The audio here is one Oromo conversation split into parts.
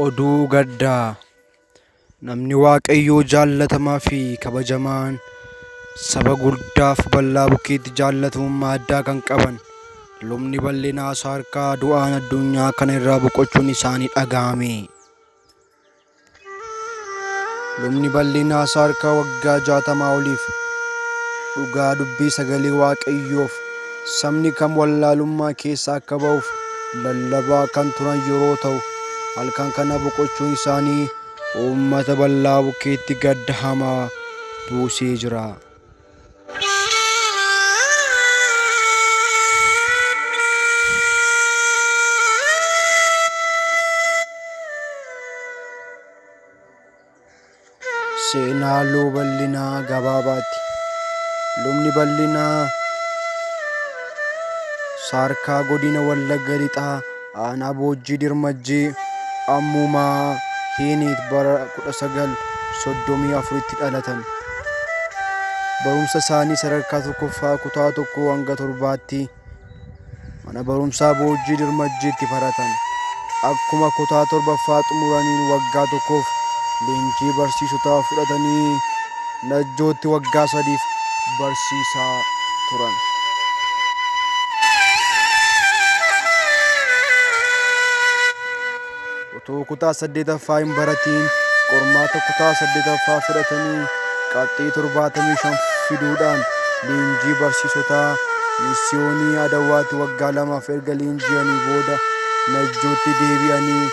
Oduu gaddaa. Namni Waaqayyoo jaallatamaa fi kabajamaan saba guddaaf bal'aa bukkeetti jaallatamummaa addaa kan qaban lubni bal'inaa saarkaa du'aan addunyaa kana irraa boqochuun isaanii dhaga'ame. Lubni bal'inaa saarkaa waggaa 60 oliif dhugaa dubbii sagalee Waaqayyoof sabni kam wallaalummaa keessaa akka ba'uuf lallabaa kan turan yeroo ta'u halkan kana boqochuun isaanii uummata bal'aa bukkeetti gadda hamaa buusee jira. Seenaa Luba Bal'inaa gabaabaatti. Lubni Bal'inaa Saarkaa Godina Wallagga Lixaa Aanaa Boojjii Dirmajjii Ammumaa Hiiniit bara 1934tti dhalatan. Barumsa isaanii sadarkaa tokkoffaa kutaa tokkoo hanga torbaatti mana barumsaa Boojjii Dirmajjiitti baratan. Akkuma kutaa torbaffaa xumuraniin waggaa tokkoof leenjii barsiisotaa fudhatanii Najjootti waggaa sadiif barsiisaa turan. Utuu kutaa saddeetaffaa hin baratiin qormaata kutaa saddeetaffaa fudhatanii qabxii 75 fiduudhaan leenjii barsiisotaa Misiyoonii Adawwaatti waggaa lamaaf erga leenji'anii booda Najjootti deebi'anii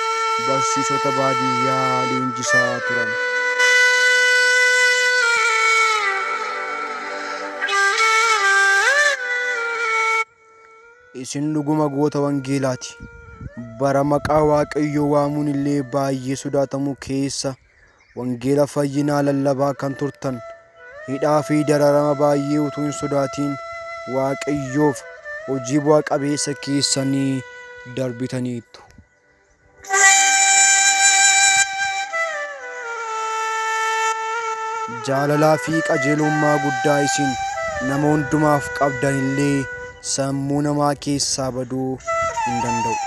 barsiisota baadiyyaa leenjisaa turan. Isin dhuguma goota wangeelaati. Bara maqaa Waaqayyoo waamuun illee baay'ee sodaatamu keessa wangeela fayyinaa lallabaa kan turtan, hidhaa fi dararama baay'ee utuu hin sodaatiin Waaqayyoof hojii bu'a qabeessa keessanii darbitaniittu. Jaalalaa fi qajeelummaa guddaa isin nama hundumaaf qabdan illee sammuu namaa keessaa baduu hin danda'u.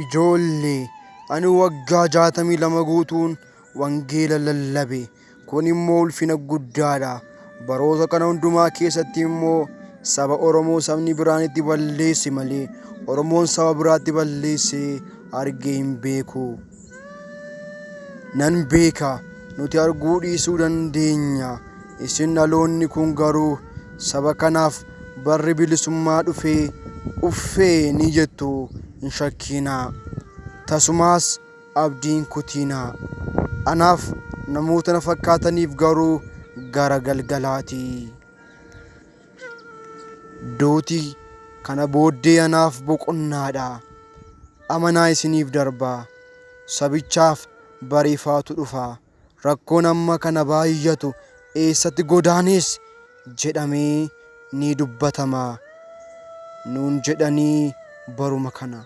Ijoollee, ani waggaa 62 guutuun wangeela lallabe. Kun immoo ulfina guddaadha. Baroota kana hundumaa keessatti immoo saba Oromoo sabni biraan itti balleesse malee Oromoon saba biraatti balleessee argee hin beeku. Nan beeka, nuti arguu dhiisuu dandeenya. Isin dhaloonni kun garuu saba kanaaf barri bilisummaa dhufee uffee ni jettu hin shakkiinaa. Tasumaas abdii hin kutiinaa. Anaaf namoota na fakkaataniif garuu gara galgalaati. Duuti kana booddee anaaf boqonnaadha. Amanaa isiniif darba. Sabichaaf bariifaatu dhufa. Rakkoon amma kana baayyatu eessatti godaanes jedhamee ni dubbatama nuun jedhanii baruma kana.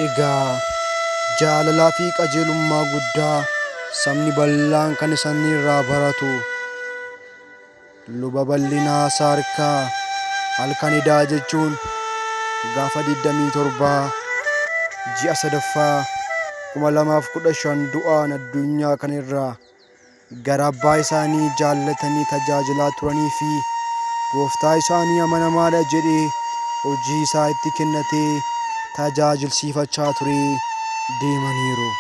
Egaa jaalalaa fi qajeelummaa guddaa sabni bal'aan kan isaanirraa baratu Luba Bal'inaa Saarkaa halkan edaa jechuun gaafa 27 ji'a sadaffaa 2015 du'aan addunyaa kana irraa gara abbaa isaanii jaallatanii tajaajilaa turanii fi Gooftaa isaanii amanamaadha jedhee hojii isaa itti kennatee tajaajilsiifachaa ture deemaniiru.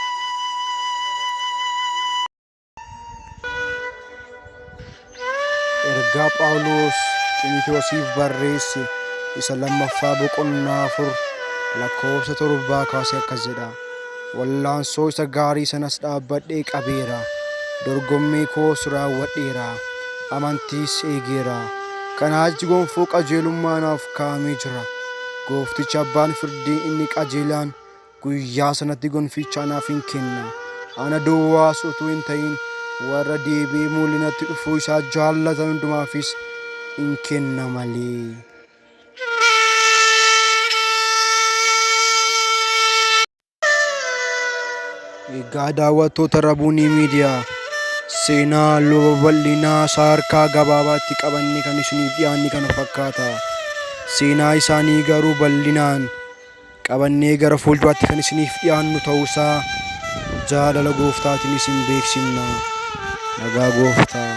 Ergaa Phaawulos Ximotewosiif barreesse isa lammaffaa boqonnaa 4 lakkoofsa 7 kaasee akkas jedha. Wallaansoo isa gaarii sanas dhaabbadhee qabeera, dorgommii koos raawwadheera, amantiis eegeera. Kanaa achi gonfoo qajeelummaa anaaf kaa'amee jira. Gooftichi abbaan firdii inni qajeelaan guyyaa sanatti gonficha anaaf in kenna. Ana duwwaas utuu hin ta'in warra deebi'ee mul'inatti dhufuu isaa jaallatan hundumaafis in kenna malee. Egaa daawwattoota Rabuunii Miidiyaa seenaa luba bal'inaa sadarkaa gabaabaatti qabannee kan isiniif dhiyaanne kana fakkaata. Seenaa isaanii garuu bal'inaan qabannee gara fuulduraatti kan isiniif dhiyaannu ta'uusaa jaalala gooftaatiin isin beeksifna. Nagaa gooftaa.